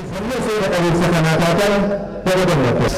Sirna seera qabeessa kanaa taatan baga gammaddan.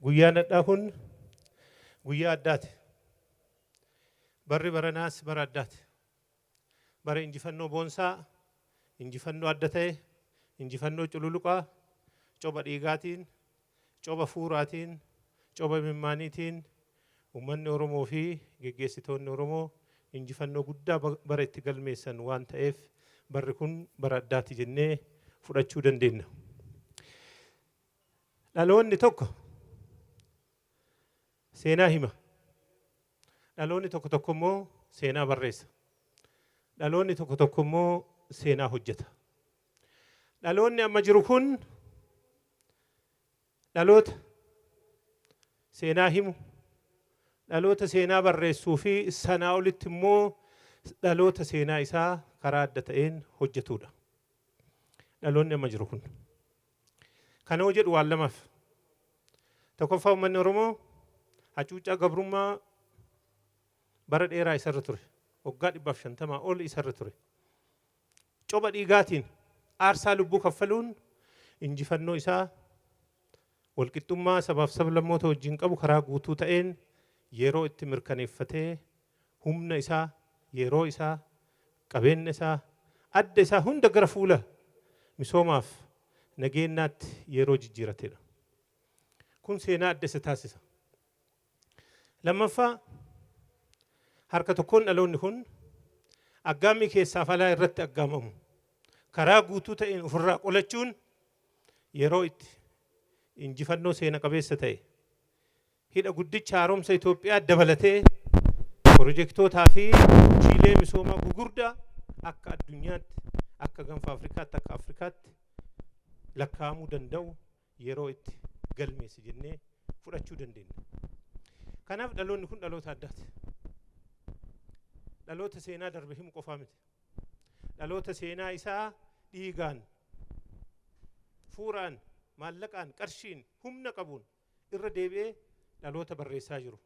Guyyaan hadhaa kun guyyaa addaati. Barri baranaas bara addaati. Bara injifannoo boonsaa, injifannoo adda ta'e, injifannoo cululuqaa, coba dhiigaatiin, coba fuuraatiin, coba imimmaaniitiin uummanni Oromoo fi geggeessitoonni Oromoo injifannoo guddaa bara itti galmeessan waan ta'eef barri kun bara addaati jennee fudhachuu dandeenya. Dhaloonni tokko seenaa hima. Dhaloonni tokko tokko immoo seenaa barreessa. Dhaloonni tokko tokko immoo seenaa hojjeta. Dhaloonni amma jiru kun dhaloota seenaa himu, dhaloota seenaa barreessuu fi sanaa olitti immoo dhaloota seenaa isaa karaa adda ta'een hojjetudha. Dhaloonni amma jiru kun. Kana hoo jedhu waan lamaaf. Tokkoffaa, uummanni Oromoo hacuuccaa gabrummaa bara dheeraa isarra ture. Waggaa 150 ol isarra ture. Coba dhiigaatiin, aarsaa lubbuu kaffaluun, injifannoo isaa walqixxummaa sabaaf sablammoota wajjin qabu karaa guutuu ta'een yeroo itti mirkaneeffatee, humna isaa, yeroo isaa, qabeenya isaa, adda isaa hunda gara fuula misoomaaf nageenyaatti yeroo jijjiiratedha. Kun seenaa adda isa taasisa. Lammaffaa, harka tokkoon dhaloonni kun aggaammii keessaaf alaa irratti aggaamamu karaa guutuu ta'een ofirraa qolachuun yeroo itti injifannoo seena qabeessa ta'e, hidha guddicha haaromsa Itoophiyaa dabalatee pirojektootaa fi hojiilee misoomaa gugurdaa akka addunyaatti, akka Gaanfa Afrikaatti, akka Afrikaatti lakkaa'amuu danda'u yeroo itti galmeesse jennee fudhachuu dandeenya. Kanaaf dhaloonni kun dhaloota addaati. Dhaloota seenaa darbe himu qofaa miti. Dhaloota seenaa isaa dhiigaan, fuuraan, maallaqaan, qarshiin, humna qabuun irra deebi'ee dhaloota barreessaa jiru,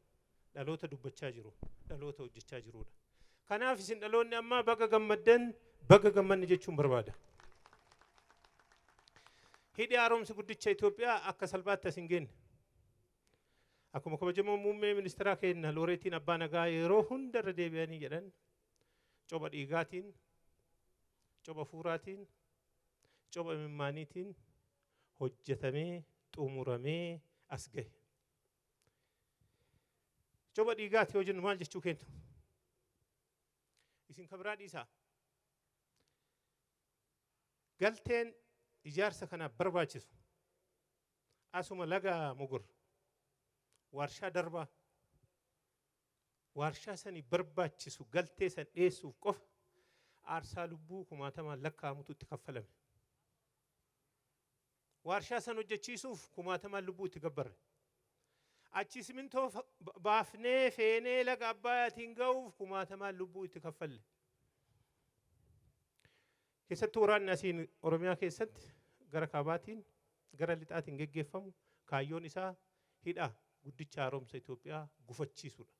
dhaloota dubbachaa jiru, dhaloota hojjechaa jirudha. Kanaaf isin dhaloonni ammaa baga gammaddan, baga gammanne jechuun barbaada. Hidhi haaromsi guddicha Itoophiyaa akka salphaatti as hin geenne. Akkuma kabajamoo muummee ministeeraa keenya Looreetiin Abbaa Nagaa yeroo hunda irra deebi'anii jedhan, coba dhiigaatiin, coba fuuraatiin, coba imimmaaniitiin hojjetamee xumuramee as gahe. Coba dhiigaati yoo jennu maal jechuu keenya? Isin kabiraa dhiisaa. Galteen ijaarsa kanaaf barbaachisu asuma laga Mogor waarshaa darbaa, waarshaa sanii barbaachisu, galtee san dhiyeessuuf qofa aarsaa lubbuu kumaatamaan lakkaa'amutu itti kaffalame. Waarshaa san hojjechiisuuf kumaatamaan lubbuu itti gabbarre. Achi simintoo baafnee feenee laga Abbaayaatiin ga'uuf kumaatamaan lubbuu itti kaffalle. Keessattuu waraanni asiin Oromiyaa keessatti gara kaabaatiin gara lixaatiin geggeeffamu kaayyoon isaa hidha guddicha haaromsa Itoophiyaa gufachiisuudha.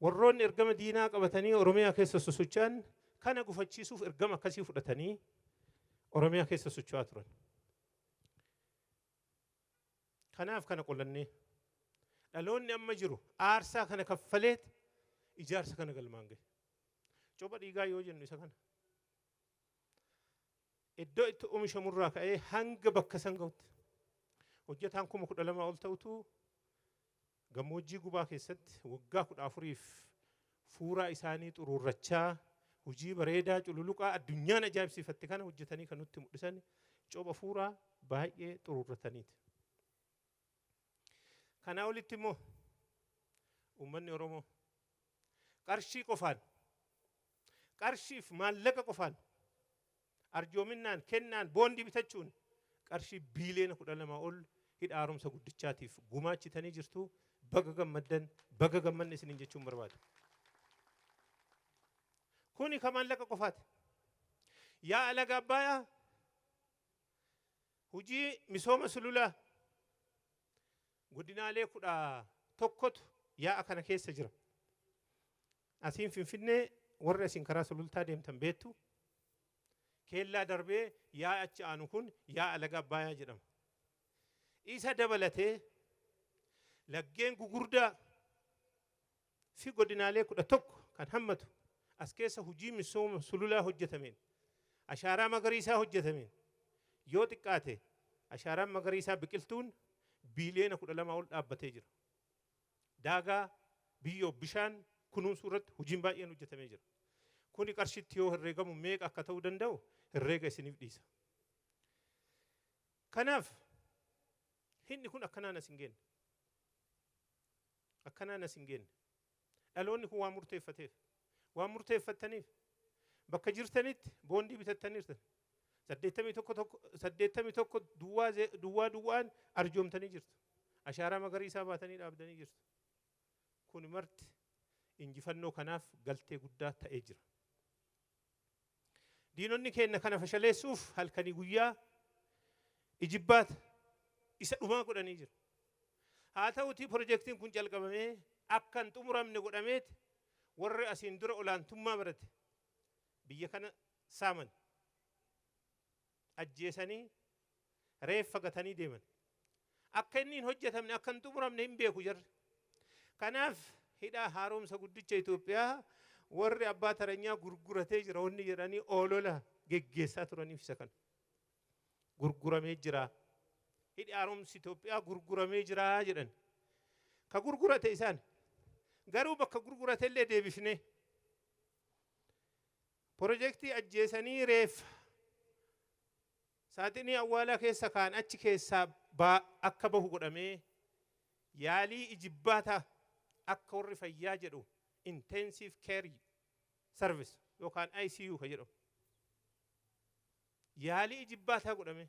Warroonni ergama diinaa qabatanii Oromiyaa keessa sosocho'an kana gufachiisuuf ergama akkasii fudhatanii Oromiyaa keessa socho'aa turan. Kanaaf kana qolannee dhaloonni amma jiru aarsaa kana kaffaleet ijaarsa kana galmaan gahe. Coba dhiigaa yoo jennu isa kana. Iddoo itti oomishamurraa ka'ee hanga bakka san gahutti hojjetaan 12,000 ol ta'utu gammoojjii gubaa keessatti waggaa 14f fuuraa isaanii xuruurrachaa hojii bareedaa cululuqaa addunyaan ajaa'ibsiifatte kana hojjetanii kan nutti mul'isan coba fuuraa baay'ee xuruurrataniiti. Kanaa olitti immoo uummanni Oromoo qarshii qofaan, qarshiif maallaqa qofaan Arjoominnaan, kennaan, boondii bitachuun qarshii biiliyoona 12 ol hidha haaromsa guddichaatiif gumaachitanii jirtu. Baga gammaddan, baga gammanne isiniin jechuun barbaada. Kuni ka maallaqa qofaati. Yaa'a laga Abbayaa, hojii misooma sululaa godinaalee 11tu yaa'a kana keessa jira. Asiin Finfinnee warri asiin karaa Sulultaa deemtan beektu, keellaa darbee yaa'a achi aanu kun yaa'a laga Abbayaa jedhama. Isa dabalatee laggeen gugurdaa fi godinaalee 11 kan hammatu as keessa hojii misooma sululaa hojjetameen, ashaaraa magariisaa hojjetameen, yoo xiqqaate ashaaraan magariisaa biqiltuun biiliyoona 12 ol dhaabbatee jira. Daagaa biyyoo bishaan kunuunsuu irratti hojiin baay'een hojjetamee jira. Kuni qarshitti yoo herreegamu meeqa akka ta'uu danda'u herreega isiniif dhiisa. Kanaaf hidhni kun akkanaan as hin geenne. Akkanaan as hin geenne. Dhaloonni kun waan murteeffateef. Waan murteeffattaniif bakka jirtanitti boondii bitattaniirtan. 81 tokko 81 duwwaa duwwaa duwwaan arjoomtanii jirtu. Ashaaraa magariisaa baatanii dhaabdanii jirtu. Kun marti injifannoo kanaaf galtee guddaa ta'ee jira. Diinonni keenya kana fashaleessuuf halkanii guyyaa ijibbaata isa dhumaa godhanii jiru. Haa ta'utii pirojektiin kun calqabamee akka hin xumuramne godhameeti warri asiin dura olaantummaa barate biyya kana saaman, ajjeesanii reeffa gatanii deeman. Akka inni hin hojjetamne, akka hin xumuramne hin beeku jarri. Kanaaf hidha haaromsa guddicha Itoophiyaa warri abbaa taranyaa gurguratee jira wanni jedhanii oolola geggeessaa turaniif isa kana. Gurguramee jira. Hidhi haaromsi Itoophiyaa gurguramee jira jedhan. Ka gurgurate isaan. Garuu bakka gurgurate illee deebifnee. Pirojektii ajjeesanii reeffa saaxinii awwaalaa keessa kaan achi keessaa akka bahu godhamee, yaalii ijibbaataa akka warri fayyaa jedhu intensive care service yookaan ICU ka jedhamu. Yaalii ijibbaataa godhame.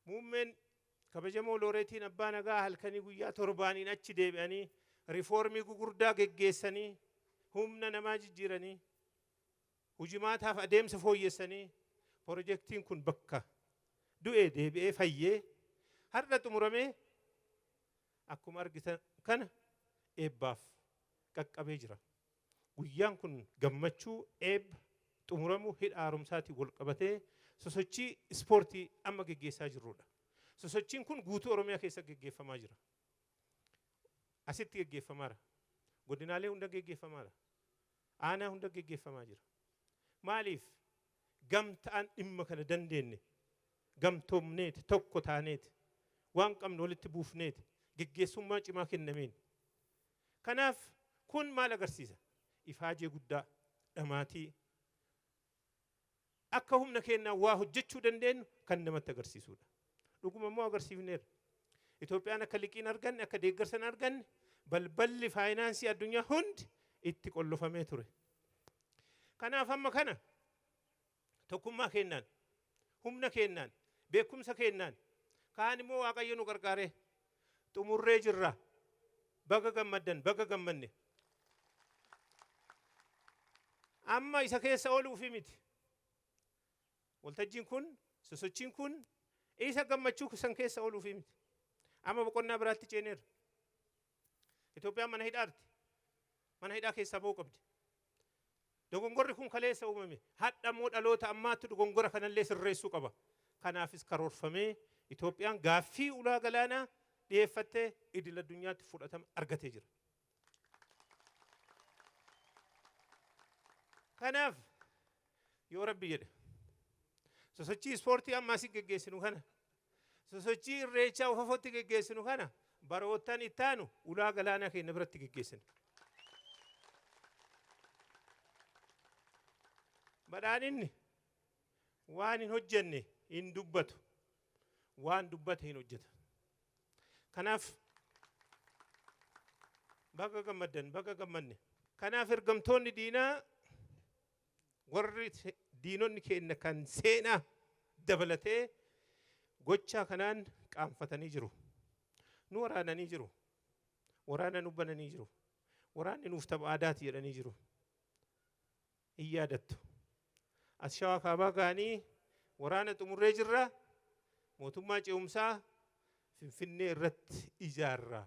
Muummeen kabajamoo looreetiin abbaa nagaa halkanii guyyaa torbaaniin achi deebi'anii riifoormii gugurdaa geggeessanii, humna namaa jijjiiranii, hujimaataaf adeemsa fooyyessanii, pirojektiin kun bakka du'e deebi'ee fayyee har'a xumuramee akkuma argitan kana eebbaaf qaqqabee jira. Guyyaan kun gammachuu eebba xumuramuu hidha haaromsaatiin wal qabatee sosochii ispoortii amma geggeessaa jirrudha. Sosochiin kun guutuu Oromiyaa keessa geggeeffamaa jira. Asitti geggeeffamaara. Godinaalee hunda geggeeffamaara. Aanaa hunda geggeeffamaa jira. Maaliif? Gamtaan dhimma kana dandeenye, gamtoomneeti, tokko taaneeti, waan qabnu walitti buufneeti, geggeessummaa cimaa kennameen. Kanaaf kun maal agarsiisa? Ifaajee guddaa, dhamaatii, akka humna keenyaa waa hojjechuu dandeenyu kan namatti agarsiisudha. Dhuguma immoo agarsiifneerra. Itoophiyaan akka liqiin arganne, akka deeggarsa hin arganne, balballi faayinaansii addunyaa hundi itti qollofamee ture. Kanaaf amma kana tokkummaa keenyaan, humna keenyaan, beekumsa keenyaan, kaan immoo Waaqayyo nu gargaaree xumurree jirra. Baga gammaddan, baga gammanne. Amma isa keessa ooluufi miti. Waltajjiin kun, sosochiin kun isa gammachuu san keessa ooluufi miti. Amma boqonnaa biraatti ceeneerra. Itoophiyaan mana hidhaarti. Mana hidhaa keessaa ba'uu qabdi. Dogongorri kun kaleessa uumame. Hadha immoo dhaloota ammaatti dogongora kanallee sirreessuu qaba. Kanaafis karoorfamee Itoophiyaan gaaffii ulaa galaanaa dhiyeeffattee idil addunyaatti fudhatama argatee jira. Kanaaf yoo Rabbi jedhe sosochii ispoortii amma asii geggeessinu kana, sosochii irreechaa ufafotti geggeessinu kana, baroottan ittaanu ulaa galaanaa keenya biratti geggeessina. Badhaadhinni waan hin hojjenne hin dubbatu, waan dubbate hin hojjeta. Kanaaf baga gammaddan, baga gammanne. Kanaaf ergamtoonni diinaa warri Diinonni keenya kan seenaa dabalatee gochaa kanaan qaanfatanii jiru. Nu waraananii jiru. Waraana nu bananii jiru. Waraanni nuuf tapha aadaati jedhanii jiru. Hin yaadattu. As Shawaa Kaabaa ga'anii waraana xumurree jirra. Mootummaa ce'umsaa Finfinnee irratti ijaarra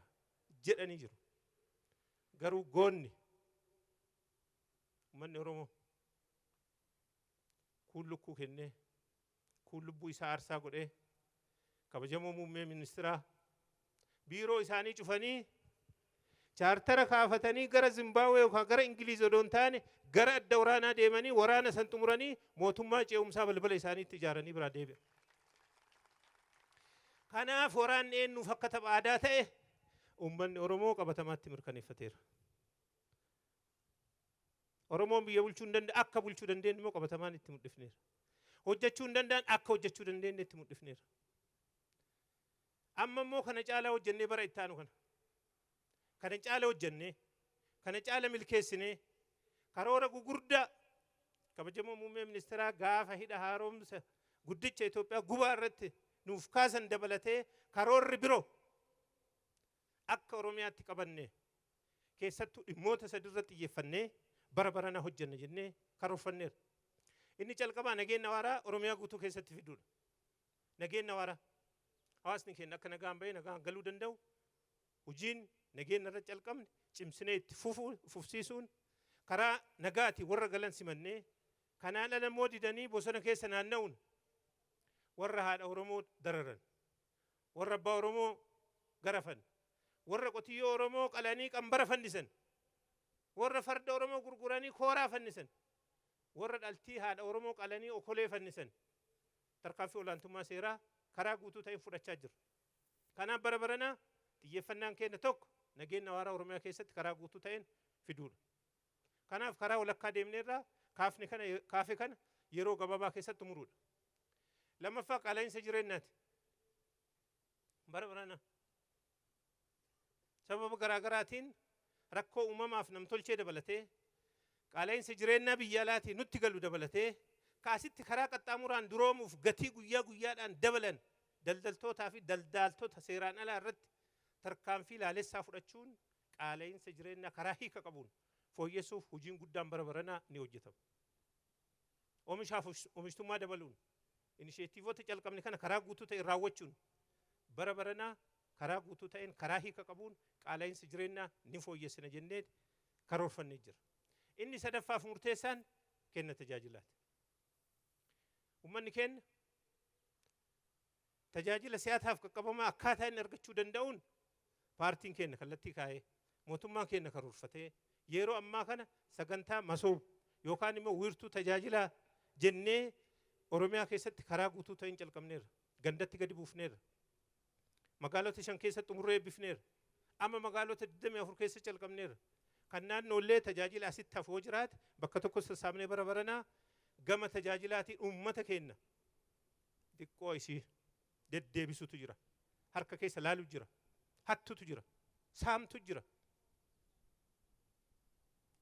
jedhanii jiru. Garuu goonni uummanni Oromoo kuun lukkuu kennee, kuun lubbuu isaa aarsaa godhee, kabajamoo muummee ministiraa biiroo isaanii cufanii chaartara kaafatanii gara Zimbaabuwee yookaan gara Ingiliiz odoo hin taane gara adda waraanaa deemanii waraana san xumuranii mootummaa ce'umsaa balbala isaaniitti ijaaranii biraa deebi'an. Kanaaf waraanni eenyuuf akka tapha aadaa ta'e uummanni Oromoo qabatamaatti mirkaneeffateera. Oromoon biyya bulchuu hin danda'u akka bulchuu dandeenyu immoo qabatamaan itti mul'ifneera. Hojjechuu hin danda'an akka hojjechuu dandeenyu itti mul'ifneera. Amma immoo kana caalaa hojjennee bara itti aanu kana. Kana caala hojjennee, kana caala milkeessinee, karoora gugurdaa kabajamoo muummee ministeeraa gaafa hidha haaromsa guddicha Itoophiyaa gubaa irratti nuuf kaasan dabalatee karoorri biroo akka Oromiyaatti qabanne keessattuu dhimmoota sadirra xiyyeeffannee bara barana hojjenna jennee karoorfanneerra. Inni calqabaa nageenya waaraa Oromiyaa guutuu keessatti fiduudha. Nageenya waaraa. Hawaasni keenya akka nagaan bahee nagaan galuu danda'u hojiin nageenya irra calqabne cimsinee itti fufsiisuun karaa nagaati warra galan simannee kanaan ala immoo didanii bosona keessa naanna'uun warra haadha Oromoo dararan, warra abbaa Oromoo garafan, warra qotiyyoo Oromoo qalanii qambara fannisan, warra farda Oromoo gurguranii kooraa fannisan, warra dhaltii haadha Oromoo qalanii okolee fannisan tarkaanfii olaantummaa seeraa karaa guutuu ta'een fudhachaa jirra. Kanaaf bara baranaa xiyyeeffannaan keenya tokko nageenya waaraa Oromiyaa keessatti karaa guutuu ta'een fiduudha. Kanaaf karaa walakkaa deemneerraa kaafne kana kaafe kana yeroo gabaabaa keessatti xumuruudha. Lammaffaa qaala'insa jireenyaati. Bara baranaa sababa garaagaraatiin rakkoo uumamaaf namtolchee dabalatee qaala'insa jireenyaa biyya alaatii nutti galu dabalatee kaasitti karaa qaxxaamuraan duroomuuf gatii guyyaa guyyaadhaan dabalan daldaltootaa fi daldaaltota seeraan alaa irratti tarkaanfii laalessaa fudhachuun qaala'insa jireenyaa karaa hiika qabuun fooyyessuuf hojiin guddaan bara baranaa ni hojjetama. Oomishaaf oomishtummaa dabaluun inisheetiivota calqabne kana karaa guutuu ta'e raawwachuun bara baranaa karaa guutuu ta'een karaa hiika qabuun qaala'insa jireenyaa ni fooyyessina jennee karoorfannee jira. Inni sadaffaaf murteessaan kenna tajaajilaati. Uummanni keenya tajaajila si'ataaf qaqqabamaa akkaataa inni argachuu danda'uun paartiin keenya kallattii kaa'ee mootummaan keenya karoorfatee yeroo ammaa kana sagantaa masoob yookaan immoo wiirtuu tajaajilaa jennee Oromiyaa keessatti karaa guutuu ta'een calqabneerra. Gandatti gadi buufneerra. Magaalota 5 keessatti xumurree eebbifneerra. Amma magaalota 24 keessa calqabneerra. Kan naannoollee tajaajila asitti hafoo jiraate bakka tokko sassaabnee bara baranaa gama tajaajilaatiin uummata keenya xiqqoo isii deddeebisutu jira. Harka keessa laalu jira. Hattutu jira. Saamtu jira.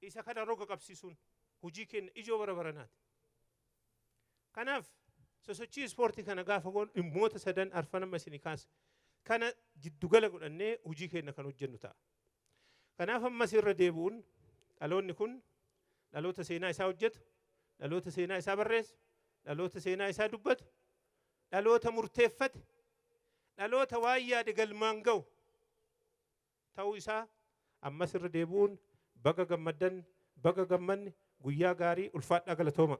Isa kana roga qabsiisuun hojii keenya ijoo bara baranaati. Kanaaf sosochii ispoortii kana gaafa goonu dhimmoota sadan arfan amma isinii kaase kana jiddugala godhannee hojii keenya kan hojjennu ta'a. Kanaaf ammas irra deebi'uun dhaloonni kun dhaloota seenaa isaa hojjetu, dhaloota seenaa isaa barreessu, dhaloota seenaa isaa dubbatu, dhaloota murteeffate, dhaloota waan yaade galmaan ga'u ta'uu isaa ammas irra deebi'uun baga gammaddan, baga gammanne, guyyaa gaarii, ulfaadhaa, galatooma.